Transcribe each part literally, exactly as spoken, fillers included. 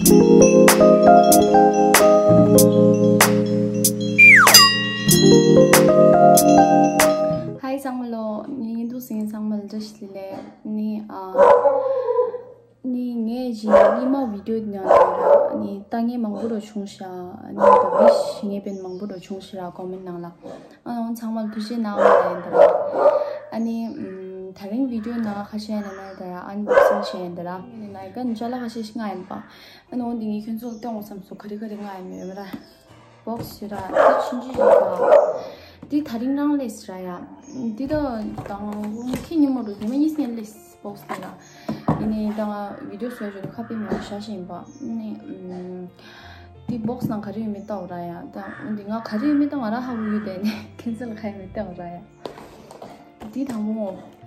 ཚང་མ་ལོ། ངའི་ཡིན་འདུག་སེ་ཚང་མ་ལ་བཀྲ་ཤིས་བདེ་ལེགས། ནི་ཨ། ནི་ངས་གཞི་ཉི་མ་བི་ཌིའོ་ནང་ལ་ནི་ལྟ་མཁན་མང་པོ་རུ་བྱུང་ཤག་ནི་ད་བི་ཤི་ངས་པན་མང་པོ་རུ་བྱུང་ཤག་ར་ཀོ་མེན་ནང་ལ། ཨ་ནི་ཚང་མ་ལ་ཐུགས་རྗེ་གནང་བ་ཡིན་ད་ར། ཨ་ནི་ད་རིང་བི་ཌིའོ་ནང་ཁ་ཤས་ནས་ན་ད་ར་ཨན་བོག་སིང་བྱས་ཡིན་ད་ར། ནི་ན་ཡི་ག་ནི་ཅ་ལག་ཁ་ཤས་ཤིག་ང་ཡིན་པ། ཨ་ནི་འོ་འདི་ངས་ཁྱོད་ཚོ་ལ་སྟོན་དགོས་བསམ་སོང་། ག་རེ་ག་རེ་ང་ཡིན་མེད་མ་ར། བོག་སི་ར། འདི་ཕྱིན་ཅི་ཞིག་ར། འདི་ད་རིང་རང་སླེབས་ར་ཡ། འདི་ད་དང་ཁྱི་ཉིན་མོ་རུ་ཉི་མ་གཉིས་ནས་སླེབས་བོག་སི་ར། ཡིན་ནའི་ད་ང་བི་ཌིའོ་བཟོས་བྱས་ཁ་དཔེ་མེད་པ་བཞག་བཞིན་པ་ནི། འདི་བོག་སི་ནང་ག་རེ་ཡོད་མེད་ལྟ་འོ་ར་ཡ། ད་འདི་ང་ག་རེ་ཡོད་མེད་ད་ང་ར་ཧ་གོ་ཡོད་དེ་ནི་ཁྱེད་ཚོ་ལ་ག་ཡོད་མེད་ལྟ་འོ་ར་ཡ། འདི་དང་པོ་ངོ་།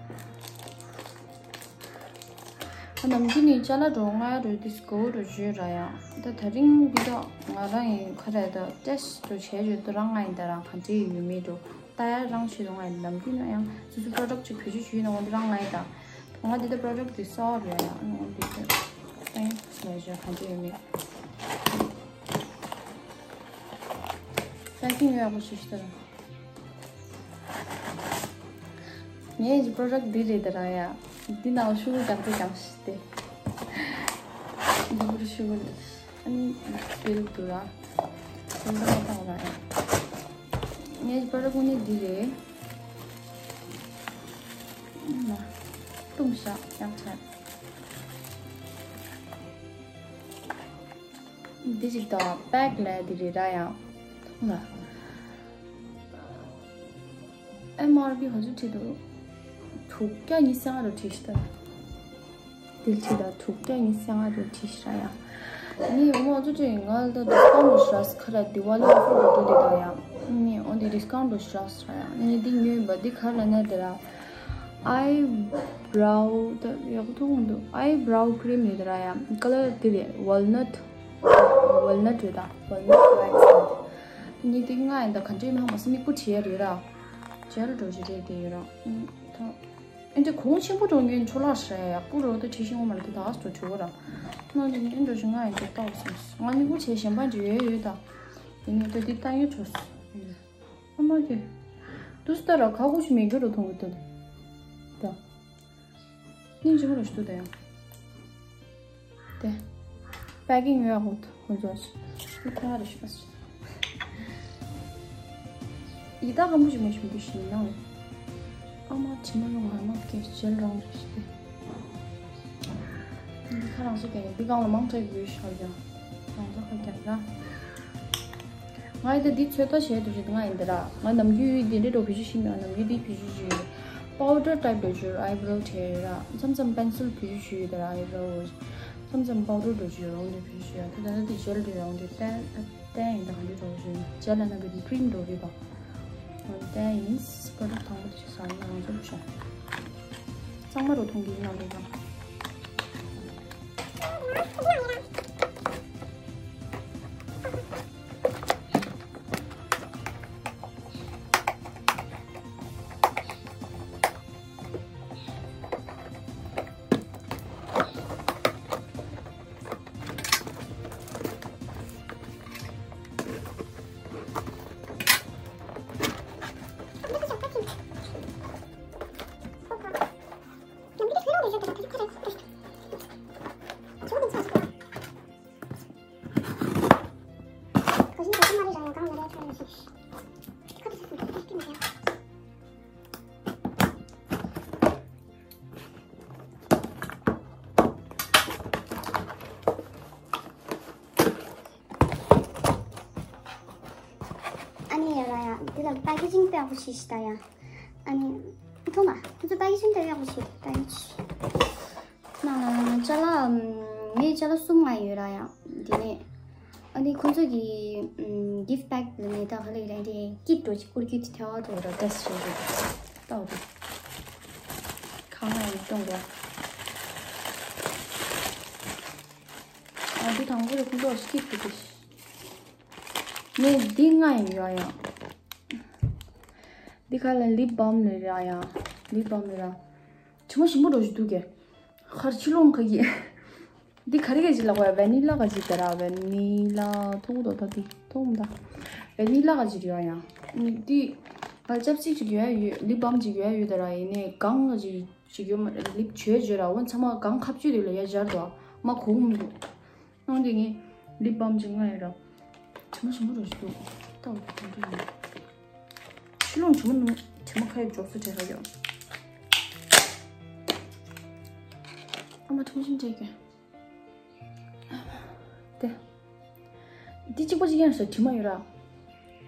ཨ་ནམ་རྒྱུན་ནི་ཅ་ལག་འགྲོ་ང་རུ་ཌིས་ཀོ་རུ་བརྗོད་ར་ཡ། ད་ད་རིང་འདི་དག་ང་རང་ཡིན་ཁ་ར་ད་ཊེ་སི་ཊི་རུ་བྱས་བརྗོད་དུ་རང་ང་ཡིན་ད་རང་ག་འདྲའི་ཡོད་མེད་འགྲོ་ལྟ་ཡ་རང་བྱེད་རུང་ང་ཡིན། ནམ་རྒྱུན་ན་ཡང་སོ་སོ་པྲོ་ཌག་ཅིག་བེད་སྤྱོད་བྱེད་ཡོད་ན་འོ་འདི་རང་ང་ཡིན་ད། ང་འདི་ད་པྲོ་ཌག་འདི་གསར་རེད་ཡ། ཨ་ནི་འོ་འདི་ད་ཡིན་ལས་བྱ་ག་འདྲའི་ཡོད་མེད། ད་ཀིང་ཡོད་པོ་ཞིག་ཤི་ད་ར། ངའི་ཀྱི་པྲོ་ཌག་འདི་རེད་ད་ར་ཡ། འདི་ནང་ཤུ་གུར་གང་ཚ་གང་ཞིག་སྟེ། འདི་པུར་ཤུ་གུར་རེད། ཨ་ནི་སྤེལ་དུ་ར། སྤེལ་དུ་མ་བཏང་ར་ཡ། ངའི་ཀྱི་པྲོ་ཌག་ཀུན་ནི་འདི་རེད། ན། བཏུང་བཞག་ཡག་ཆ། འདི་ཅིག་དང་པེག་ལ་འདི་རེད་ར་ཡང་། ཐུང་ལ། ཨེམ་ཨར་པི་ག་ཚོད་བྲིས་འདུག་དྲུག་བརྒྱ་ཉི་ཤུ་རྩ་ལྔ་རུ་བྲིས་ཤག་ད། འདི་ཅིག་དང་དྲུག་བརྒྱ་ཉི་ཤུ་རྩ་ལྔ་རུ་བྲིས་ཤག་ར་ཡང་། ངས་འོ་མ་ཚོ་ཅིག་ང་ལ་ད་ཌིས་ཀའུན་ཊི་རུ་ཤག་ཁ་ར་དི་ཝ་ལི་ཨོ་ཕར་རུ་འགྲོ་འདི་དང་ཡང་། ངས་འོ་འདི་ཌིས་ཀའུན་ཊི་རུ་ཤག་ར་ཡང་། ངས་འདི་ཉོས་ཡིན་པ་འདི་ག་རེ་ལབ་ན་དེ་ར། ཨའི་བྷ་རའུ་ད་ཡག་པོ་མཐོང་གི་འདུག་ཨའི་བྷ་རའུ་ཀི་རིམ་རེད་ད་ར་ཡ། ཀ་ལར་འདི་རེད། ཝལ་ནཊ། ཝལ་ནཊ་རེད་ད། ཝལ་ནཊ་ཝེག་སི་རེད། ངས་འདི་ང་ཡིན་ད་ག་འདྲས་མང་མ་སི་མིག་པོ་བྲིས་ཡ་རེད་ར། ཇེལ་འགྲོ་ཞིག་རེད་དེ་ཡོད་ར། ད་ཨེ་འདྲ་གོང་ཆེན་པོ་འགྲོ་ངས་འཕྲོ་བརླག་ཤ་ཡག་པོ་རོ་ད་བྲིས་ཤིང་ངོ་མ་རེད་ད་ད་སོ་བྲིས་གོ་ར། ནང་འདི་ངས་ཨེ་འགྲོ་ཞིག་ང་ཡིན་ད་ལྟ་བ་སོང་ང་མིག་པོ་བྱས་གཞན་པ་འདྲ་ཡོད་ཡོད་ད། ཡིན་ནའི་ད་འདི་ལྟ་ཡོད་བྲོ་སོང་། ཨ་མ་ཀྱེ། དུས་ལྟར་ར་ཁ་ཁུ་ཞིག་མེད་རྒྱུ་རུ་མཐོང་གི་འདུག་ད། སྙིང་རྗེ་མོ་རུ་ཞིག་འདུག་ད་ཡང་། དེ། པེ་ཀིང་ཡོད་ཧོ་ཁོ་ཚོ་ཞིག་ཁོ་ཐ་རུ་ཞིག་པ་ཞིག་ཡི་ད་ཁམ་བུ་ཞིག་མ་ཞིག་མི་འདུག་ཞིག་ནང་། ཨ་མ་དྲི་མ་ཡོང་ང་མ་སྐད་ཇེལ་རང་རེ་ཞིག་སྟེ། འདི་ཁ་རང་ཞིག་གས་འདི་གང་ལ་མང་དྲགས་ཡོད་ཤག་ཀྱང་། རང་ཚོ་ཁ་རྒྱབ་ར། ང་ཡི་ད་འདི་ཚོད་ལྟ་བྱས་འདུག་ཅིག་ང་ཡིན་ད་ར། ང་ནམ་རྒྱུན་ཡུལ་འདི་འདྲའི་འགྲོ་བེད་སྤྱོད་ཤེས་མེད། ང་ནམ་རྒྱུན་འདི་བེད་སྤྱོད་བྱེད་ཡོད། པའུ་ཌར་ཊའིབ་འགྲོ་རྒྱུ་ཨའི་བྷ་རོ་བྲིས་ཡོད་ར། མཚམས་མཚམས་པེན་སིལ་བེད་སྤྱོད་བྱེད་ཡོད་ད་ར་ཨའི་བྷ་རོ། མཚམས་མཚམས་པའུ་ཌར་འགྲོ་རྒྱུ་ཡོད་ར་འོང་དེ་བེད་སྤྱོད་བྱེད་ཡོད། ད་ད་ད་འདི་ཇེལ་འགྲོ་ཡོད་ར་འོང་དེ་ཏན་ཏན་ཡིན་ད་ག་འདི་འགྲོ་བཞིན་ཇེལ་ལ་ན་བེད་ཀྲིམ་འགྲོ་རེད་ད། འོན་ཏན་ཡིན། པར་དང་པོ་དེ་ཞིག་ཟ་ཡིན་ང་ཚོ་བྱ། གཙང་མ་རུ་མཐོང་གི་ཡིན་ན་རེད་ད། ཨ་ནི་ཡ་ར་ཡ། འདི་ལ་པེ་ཀེ་ཇིང་དཔེ་ཡག་པོ་ཞིག་ཞིག་ད་ཡ། ཨ་ནི། མཐོང་མ། ཁོ་ཚོ་པེ་ཀེ་ཇིང་དཔེ་ཡག་པོ་ཞིག་ད་ཡ། ནང་ལ་ཅ་ལག་ངའི་ཅ་ལག་གསུམ་ང་ཡོད་ར་ཡ། འདི་ནས། ཨ་ནི་ཁོ་ཚོ་གི་གིཕ་པེག་ལ་ནས་ད་ག་ལེ་ར་འདི་ཀིཊ་འགྲོ་ཅིག་བསྐུར་རྒྱུ་དེ་ཐལ་བ་དུ་ར་ཏེས་བྱེད་རེད། ལྟ་བ་དུ། གང་ང་ཡང་གཏོང་དགོས། ཨ་འདི་དང་པོ་རེད་ཁོ་ཚོ་ཀིཊ་འགྲོ་དེ། ངས་འདི་ང་ཡང་ཡོད་ཡ། འདི་ཁ་ལ་ལིབ་བམ་ལས་ར་ཡ། ལིབ་བམ་ལས་ར། དྲི་མ་ཞིམ་པོ་འགྲོ་ཞིག་འདུག་གས། ཁར་ཕྱི་ལོང་ཁ་གི། འདི་ག་རེ་ག་ཅིག་ལབ་དགོས་ཡ། ཝེ་ནི་ལ་ག་ཅིག་དེ་ར། ཝེ་ནི་ལ་ཐུག་འདུག་ད་འདི་ཐུག་འདུག་ཝེ་ནི་ལ་ག་ཅིག་རེད་ཡ། ཡ་འདི་ང་ཅབ་སི་ཊིག་ཅིག་ཡོད་ཡོད། ལིབ་བམ་ཅིག་ཡོད་ཡོད་དེ་ར། ཡིན་ནའི་གང་ག་ཅིག་ཅིག་ཡོད་མ་རེད། ལིབ་བྱོས་བྱོས་ར། འོ་ཚང་མ་གང་ཁ་བཅུག་དེ་ལ་ཡ་སྦྱར་འདུག་མ་གོ་མི་འདུག་འོན་ཏེ་ངས་ལིབ་བམ་ཅིག་མངགས་ཡོད་ར། དྲི་མ་ཞིམ་པོ་རུ་ཞིག་འདུག་ཏོ་དྲི་མ་ཡིན། ཕྱི་ལོགས་དྲི་མ་ནང་དྲི་མ་ཁ་ཡོད་འཇོག་སུ་བྲེལ་བ་ཡོད། ཨ་མ་དྲི་མ་ཞིམ་བྲེལ་གི། དེ། འདི་གཅིག་པ་གཅིག་ཡང་ཞིག་དྲི་མ་ཡོད་ར།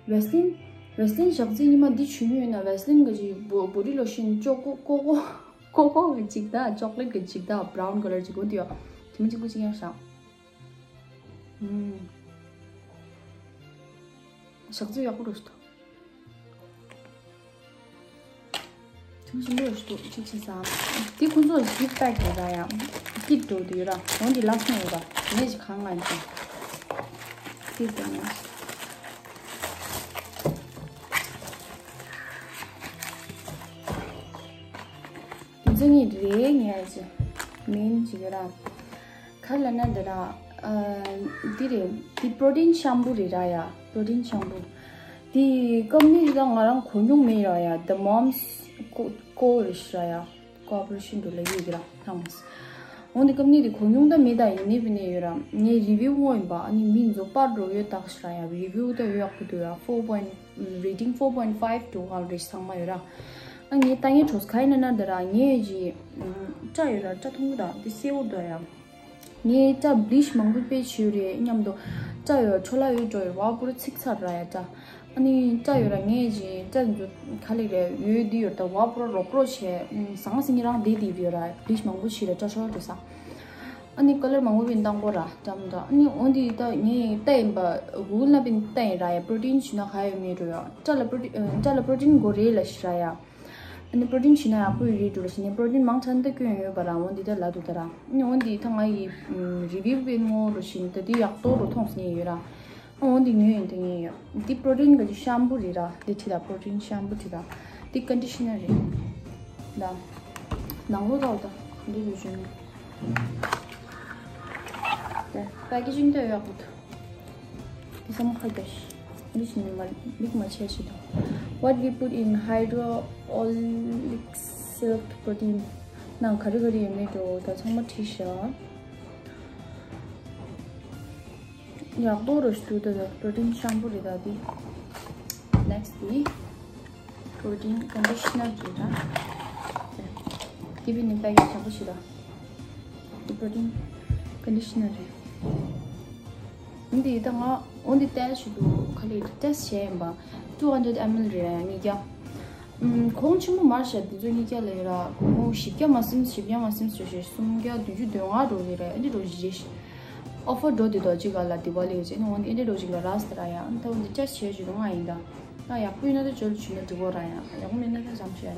ཝེ་སི་ལིན། ཝེ་སི་ལིན་ཞག་རྩི་ཉི་མ་འདི་བྱུས་ཉོས་ན་ཝེ་སི་ལིན་གི་ཅིག་བོ་བོ་ཌི་ལོ་ཤིན་ཅོ་ཀོ་ཀོ་ཀོ་ཀོ་ཀོ་གི་ཅིག་དང་ཅོག་ལེ་ཊི་གི་ཅིག་དང་བྷ་རའུན་ཀ་ལར་ཅིག་འོ་འདི་ཡོད། དྲི་མ་གཅིག་པ་གཅིག་ཡང་ཞིག་ཨུམ། ཞག་རྩི་ཡག་པོ་རུ་ཞིག་འདུག་དེ་བཞིན་འདུག་ཞུ་གཅིག་བྱས་ཙང་། འདི་ཁོང་ཚོ་གི་གི་ཕི་ཊི་པེག་རེད་ར་ཡ། ཀིཊ་འགྲོ་དུས་ར། འོན་ཏེ་ལགས་ནས་ཡོད་པ། ངས་ཅིག་གང་ང་ཡིན་ཙང་། ཀིཊ་དང་ངས། འདི་ཚོ་གཉིས་རེད་ངས་ཅིག་མིན་ཅིག་ར། ག་ལབ་ན་འདི་ར། ཨ། འདི་རེད། འདི་པྲོ་ཊིན་ཤམ་པུ་རེད་ར་ཡ། པྲོ་ཊིན་ཤམ་པུ། འདི་ཀམ་པ་ནི་འདི་ད་ང་རང་གོ་མྱོང་མེད་ར་ཡ། The Mom's Co- Co རེད་ཤག་ར་ཡ། ཀོ་པོ་རེ་ཤན་འགྲོ་ལ་ཡོད་ཀྱི་ར་ཐང་མོ་སི། འོན་ཏེ་ཀམ་པ་ནི་འདི་གོ་མྱོང་ད་མེད་ད། ཡིན་ནའི་བི་ནས་ཡོད་ར། ངས་རི་བིའུ་བསྔོགས་ཡིན་པ། ཨ་ནི་མི་འཛོམས་པར་འགྲོ་ཡོད་ད་ཤག་ར་ཡ། རི་བིའུ་ད་ཡོད་ཡག་པོ་འདུག་ཡ། ཕོར་པོ་ཡིན་རེ་ཊིང་ཕོར་པོ་ཡིན་ཕའིབ་ཊུ་ཧ་རེ་ཚང་མ་ཡོད་ར། ཨ་ངས་ད་ངས་གྲོས་ག་ཡིན་ན་འདི་ར། ངས་ཅིག་སྐྲ་ཡོད་ར། སྐྲ་ཐུང་པོ་ད་འདི་སེར་པོ་འདུག་ཡ། ངས་སྐྲ་བི་ལི་ཆི་མང་པོ་དཔེ་བྱས་རེད་སྙམ་དུ། སྐྲ་ཡོད་འཕྲོ་བརླག་ཡོད་འགྲོ་ཡོད་བ་པུ་ར་ཚིག་ཚར་ར་ཡ་སྐྲ། ཨ་ནི་སྐྲ་ཡོད་ར་ངས་ཅིག་སྐྲ་འཛུ་ག་ལེ་རེད་ཡོད་འདི་ཡོད་ད་བ་པུ་ར་རོག་རོག་བྱས་ཟང་ཟིང་རང་བསྡད་དེ་ཡོད་ར་བི་ལི་ཆི་མང་པོ་བྱས་ར་སྐྲ་ཤོར་འགྲོ་ས། ཨ་ནི་ཀ་ལར་མང་པོ་བི་བཏང་གོ་ར་འགྲམ་ད། ཨ་ནི་འོན་ཏེ་ད་ངས་ལྟ་ཡིན་པ་གུ་གལ་ན་བི་ལྟ་ཡིན་ར་ཡ། པྲོ་ཊིན་བྱུས་ན་ག་ཡོད་མེད་འགྲོ་ཡ། སྐྲ་ལ་པྲོ་ཊིན་སྐྲ་ལ་པྲོ་ཊིན་དགོས་རེད་ལབ་ཤག་ར་ཡ། ཨ་ནི་པྲོ་ཊིན་བྱུས་ན་ཡག་པོ་ཡོད་རེད་འགྲོ་ར་ཞིག་ནས་པྲོ་ཊིན་མང་ཆེ་འདི་སྐྱོན་ཡོད་པ་ར། འོན་ཏེ་ད་ལབ་འདུག་ད་ར། ཨ་ནི་འོན་ཏེ་ད་ང་ཡི་རི་བིའུ་བི་ངོ་རུ་ཞིག་ད་འདི་ཡག་ཏོ་རུ་མཐོང་སྙིང་ཡོད་ར། ཨ་འོན་ཏེ་ཉོས་ཡིན་ད་ངས་ཡོད། འདི་པྲོ་ཊིན་གི་ཤམ་པུ་རེད་ར། འདི་ཁྲིད་ད་པྲོ་ཊིན་ཤམ་པུ་ཁྲིད་ད། འདི་ཀོན་ཌི་ཤི་ནར་རེད། ད་ནང་ལོགས་ད་འོ་ད་འདི་རུ་ཞུ་ནས་ད་པེ་ཀེ་ཇིང་ད་ཡག་པོ་འདུག་འདི་ཚང་མ་ཁ་བརྒྱབ་ཤིག་འདི་བཞིན་མ་མིག་མ་ཆད་ཞིག་དང་། What we put in hydrolyzed protein ནང་ག་རེ་ག་རེ་ཡོད་མེད་འགྲོ་ད་ཚང་མ་བྲིས་ཤག་ཡག་པོ་རུ་ཞུ་ད་ད་པྲོ་ཊིན་ཤམ་པུ་རེད་ད་འདི། ནེག་སི་ཊི་འདི། པྲོ་ཊིན་ཀོན་ཌི་ཤི་ནར་རེད་ད། དེ་བི་ནི་པེ་ཀེ་ཇི་ཡག་པོ་ཞིག་ར། དེ་པྲོ་ཊིན་ཀོན་ཌི་ཤི་ནར་རེད། འདི་ད་ང་འོན་ཏེ་ཊེ་སི་ཊི་ཞུ་འདུག་ག་ལེ་ཊེ་སི་ཊི་བྱས་ཡིན་པ། two hundred ml རེད་ཡ་ཉིས་བརྒྱ། ཨུམ། གོང་ཆེན་པོ་མར་བཤད་འདི་ཚོ་ཉིས་བརྒྱ་ལས་ར། གོང་བཞི་བརྒྱ་མ་ཟིན་བཞི་བརྒྱ་མ་ཟིན་ཞེས་ཞེས་སུམ་བརྒྱ་བདུན་ཅུ་དོན་ལྔ་འགྲོ་གི་རེད། འདི་འགྲོ་གི་རེད། ཨོ་ཕར་འགྲོ་དེ་དོ་གཅིག་ག་ལ་དི་ཝ་ལི་ཡོད་ཅེ་ནི་འོན་ཏེ་འདི་འགྲོ་གཅིག་ལ་ར་སི་ད་ར་ཡ། ཨ་ད་འོན་ཏེ་ཅ་བྱས་ཞུ་འདུག་ང་ཡིན་ད། ད་ཡག་པོ་ཡིན་ན་ད་ཇོལ་ཞུ་ན་འགྲིག་གོ་ར་ཡ། ཡག་པོ་མེད་ན་ད་བྱམས་བྱས་ར།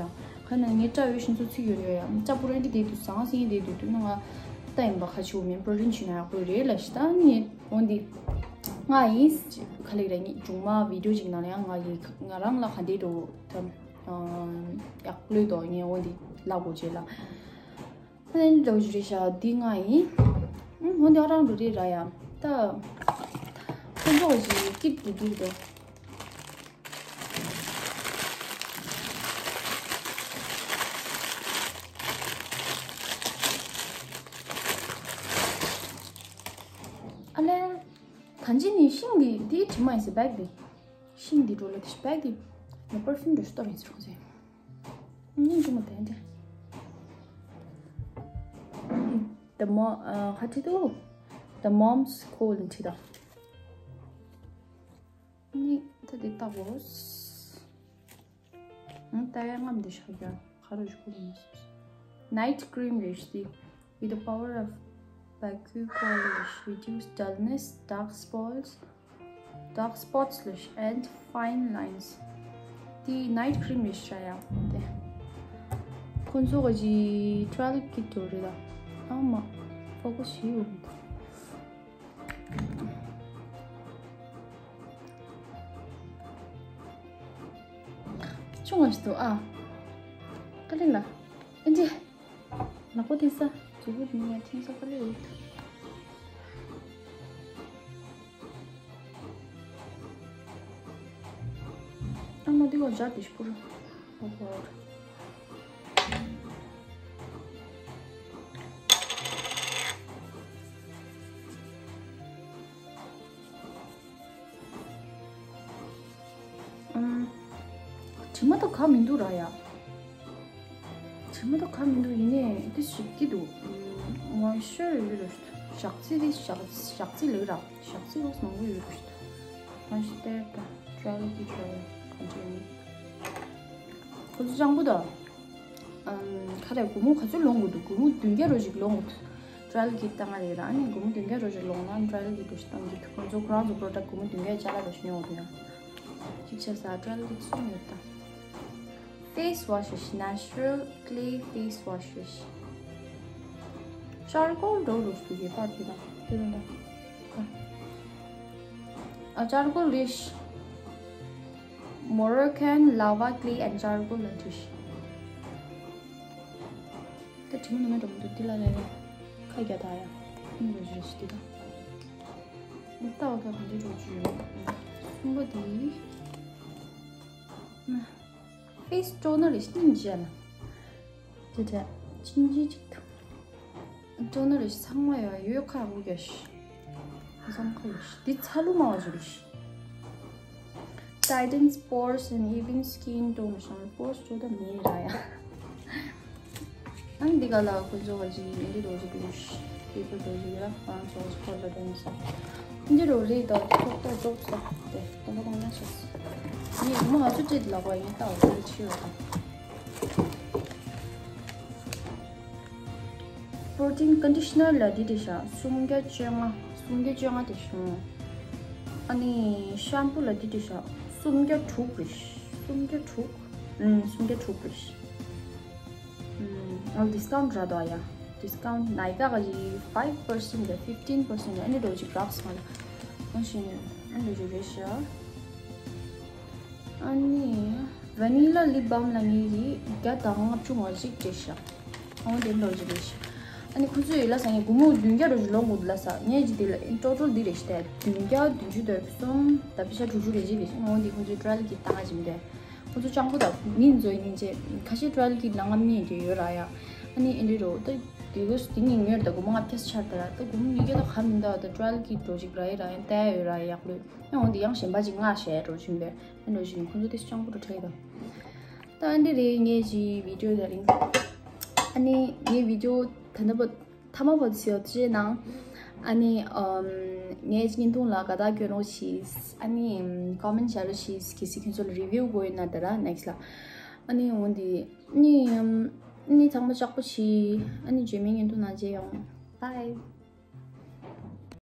ཁ་ན་ངའི་སྐྲ་ཡོད་ཤིན་ཚོ་ཚིག་ཡོད་ཡོད་ཡ། སྐྲ་པུ་ར་འདི་བསྡད་དུས་ཟང་ཟིང་བསྡད་དུས་དུས་ན་ང་ལྟ་ཡིན་པ་ཁ་ཆུ་མིན་པྲོ་ཊིན་ཞུ་ན་ཡག་པོ་རེད་ལ་ཤི་ད་ནི་འོན་ཏེ། ང་ཡིན། ག་ལེ་རེད་ངས་མཇུག་མ་བི་ཌི་ཡོ་ཅིག་ནང་ལ་ཡང་ང་ཡི་ང་རང་ལ་ག་འདྲས་འགྲོ་ཐམ། ཡག་ལོས་དོ་ངས་འོན་ཏེ་ལབ་དགོས་བྱས་ལ། ཨ་ནི་འདྲ་བོ་ཞིག་རེད་ཤག་འདི་ང་ཡིན། ཨ་འོན་ཏེ་ཨ་རང་འགྲོ་རེད་ར་ཡ། ད། ཁོ་ཚོ་ཞིག་སྐྱིད་དུ་འདུག་དོ། ཨ་ལས། ད་ཅི་ནི་ཤིང་འདི་འདི་དྲི་མ་ཡིན་ཟེར་བེག་འདི། ཤིང་འདི་འགྲོ་ལ་དེ་བེག་འདི། ང་པར་ཕིའུམ་འདྲ་ཞིག་གཏོར་ཡིན་ཟེར་ཁོ་ཚོས། སྙིང་རྗེ་མོ་དེ་འདྲ། The mo- ཁ་ཁྲིད་དུ། The Mom's Co ལ་ཁྲིད་དང་། ནི་ད་དེ་ལྟ་བུ། ད་ཡ་ངམ་དེ་ཤ་རྒྱ་ཁ་རུ་ཞུ་གི་མི་སོང་། Night cream རེད་ཤི། With the power of Baku Coil, reduce dullness, dark spots, dark spots ལ་and fine lines. དེ་night cream རེད་ཤ་ཡ་དེ། ཁོང་ཚོ་ག་ཅི་trial kit འགྲོ་རེད་ད། ཨ་མ། focus བྱེད་ཡོད་མི་འདུག་ཆུང་བ་ཞིག་འདུག་ཨ། ཀ་ལི་ལ། ཨེ་འདྲེ། ནག་པོ་དེ་ས། མཛུབ་བུ་དེ་ནས་འཐེན་ས་ཀ་ལི་འོད། འདི་ག་སྦྱར་དེ་ཤི་པུ་ར། ཨོ་ཧོ། ཨམ། དྲི་མ་དང་ག་མི་འདུག་ར་ཡ། དྲི་མ་དང་ག་མི་འདུག་ཡིན་ནའི་དེ་ཞིག་གི་འདུག་ཨམ། ང་ཤོར་ཡོད་ར་ཞུ། ཞག་ཚི་དེ་ཞག་ཞག་ཚི་ལེགས་ར། ཞག་ཚི་ལོགས་མང་པོ་ཡོད་ར་ཞུ། ང་ཤི་ཏེར་ད་ཊ་ར་ཡལ་གི་ཊ་ར་ཡལ་ག་འདྲ་ཡིན། ཁོ་ཚོ་སྤྱང་པོ་ད། ཨམ། ག་རེ་སྒོར་མོ་ག་ཚོད་ལོངས་དགོས་འདུག་སྒོར་མོ་བདུན་བརྒྱ་རོ་ཞིག་ལོངས་དགོས་འདུག་ཊ་ར་ཡལ་གི་བཏང་ང་རེད་ར། ཨ་ནི་སྒོར་མོ་བདུན་བརྒྱ་རོ་ཞིག་ལོངས་ན་ཊ་ར་ཡལ་གི་འགྲོ་ཞིག་བཏང་གི་འདུག་ཁོང་ཚོ་ཁོ་རང་ཚོ་པོ་རོ་ཌག་སྒོར་མོ་བདུན་བརྒྱ་ཅ་ལག་རོ་ཞིག་ཉོ་དགོས་ཡ། གཅིག་བྱས་ས་ཊ་ར་ཡལ་གི་གསུམ་ཡོད་ད། Face wash རེད་ཤག Natural clay face wash རེད་ཤག Charcoal འགྲོ་རོ་ཞིག་ཡོད་པ་དེ་དང་དེ་དང་ད། ཨ། charcoal རེད་ཤག Moroccan lava clay and charcoal ལ་འདྲི་ཤག་ད་དྲི་མ་ནི་མེད་འགྲོ་མི་འདུག་འདི་ལ་ལས་ལས་ཁ་རྒྱ་ད་ཡ། ཨིན་རོ་ཞིག་འདི་དང་། འདི་ལྟ་བ་ཁ་གང་འདྲ་འགྲོ་རྒྱུ་ཡོད། གསུམ་པ་འདི། Face toner རེད་ཤག་སྙིང་རྗེ་ལ། དེ་འདྲ་ཅིན་ཅི་ཅིག་ཐུ། toner རེད་ཤག་ཚང་མ་ཡོད་ཡོད་ཁ་འུ་རྒྱ་ཤག་ཚང་ཁ་ཡོད་ཤག་འདི་ཚ་ལུ་མ་བ་ཞུ་རེད་ཤག Tightens pores and even skin tone ཞང་པོར་སི་ཅོ་ད་མེད་ར་ཡ། ཨང་འདི་ག་ལ་ཁོ་ཚོ་བ་ཅི་ཡིན་འདི་རོ་ཅིག་ཡོད་ཤག་དེ་ཚོ་རོ་ཅིག་ཡོད་ར་ཁོ་རང་ཚོ་ཁོ་ལ་དོན་ས། འདི་རོ་རེད་ད་ཏོག་ཏོག་ཏོག་ས་དེ་ཏོག་ཏོག་ཏོག་ཉག་ཤག་ངས་མོ་ང་ཚོ་ཅིག་ལ་བ་ཡིན་ད་འོ་ཅི་ཡོད་ད། Protein conditioner ལ་འདི་འདྲ་ཤག་སུམ་བརྒྱ་བཅོ་ལྔ། སུམ་བརྒྱ་བཅོ་ལྔ་དེ་བྱུང་། ཨ་ནི་shampoo ལ་འདི་འདྲ་ཤག་སུམ་བརྒྱ་དྲུག་རེད། སུམ་བརྒྱ་དྲུག་ཨུམ། སུམ་བརྒྱ་དྲུག་རེད། ཨུམ། ཨ། discount རག་འདུག་ཡ། discount Nykaa གི་five percent ལ་fifteen percent ལ་ཨ་ནི་འགྲོ་ཅིག་རག་སོང་ལ། ཨ་ཞེ་ཨ་ནི་འགྲོ་ཅིག་རེད་ཤག་ཨ་ནི་vanilla lip balm ལ་ངེད་ཀྱིས་བརྒྱ་དང་ལྔ་བཅུ་ང་གཅིག་སྤྲད་ཤག་འོ་དེ་འདྲ་ཅིག་རེད་ཤག་ཨ་ནི་ཁོ་ཚོས་ལ་ས་ངས་སྒོར་མོ་བདུན་བརྒྱ་རོ་ཅིག་ལོངས་དགོས་འདུག་ལ་ས་ངས་ཀྱི་དེ་ལ་total འདི་རེད་ཤག་བདུན་བརྒྱ་བདུན་ཅུ་དོན་གསུམ་ད་པེ་ཤ་དྲུག་ཅུ་རེ་ཅིག་རེད་ཤག་འོ་འདི་ཁོ་ཚོས་trial གི་བཏང་ང་ཅིག་མི་འདུག་ཁོ་ཚོ་སྤྱང་པོ་དང་མི་འཛོ་ཡིན་ཅེ་ཁ་ཤས་trial གི་ལ་ང་མི་འདྲ་ཡོད་ར་ཡ། ཨ་ནི་ཨེ་འདྲ་རོ་ད་དེ་གོས་དེ་ངས་ཉོས་ད་སྒོར་མོ་ལྔ་བརྒྱ་ཆར་ད་ར་ད་སྒོར་མོ་ཉིས་བརྒྱ་ད་ག་མི་འདུག་ད་trial གི་འགྲོ་ཅིག་ར་ཡ་ར་ཡ་ད་ཡོད་ར་ཡག་ལོས། ཡང་འོན་ཏེ་ཡང་གཞན་པ་ཅིག་མངགས་བྱས་འགྲོ་བཞིན་པས་ཨེ་འགྲོ་བཞིན་ཁོང་ཚོ་དེ་སྤྱང་པོ་འགྲོ་ཁྲེལ་དང་། ད་ཨ་འདི་རེད་ངའི་ཅིག་video དེ་རིང་། ཨ་ནི་ངའི་video ད་ནི་པོ་ཐ་མ་པོ་ཚིའོ་ཅེ་ནང་། ཨ་ནི་ཨམ་ངའི་བརྙན་ཐུང་ལ་དགའ་རྟགས་སྐྱོན་རོགས་གྱིས། ཨ་ནི་ཨམ་comment བྱ་རོགས་གྱིས། གལ་སྲིད་ཁྱོད་ཚོ་ལ་review དགོས་ཡོད་ན་དེ་ར་next ལ། ཨ་ནི་འོན་ཏེ་ཨ་ནི་ཨམ་ཨ་ནི་ཚང་མ་ལྕགས་པོ་བྱིས། ཨ་ནི་རྗེས་མའི་བརྙན་ཐུང་ནང་མཇལ་ཡོང་། Bye.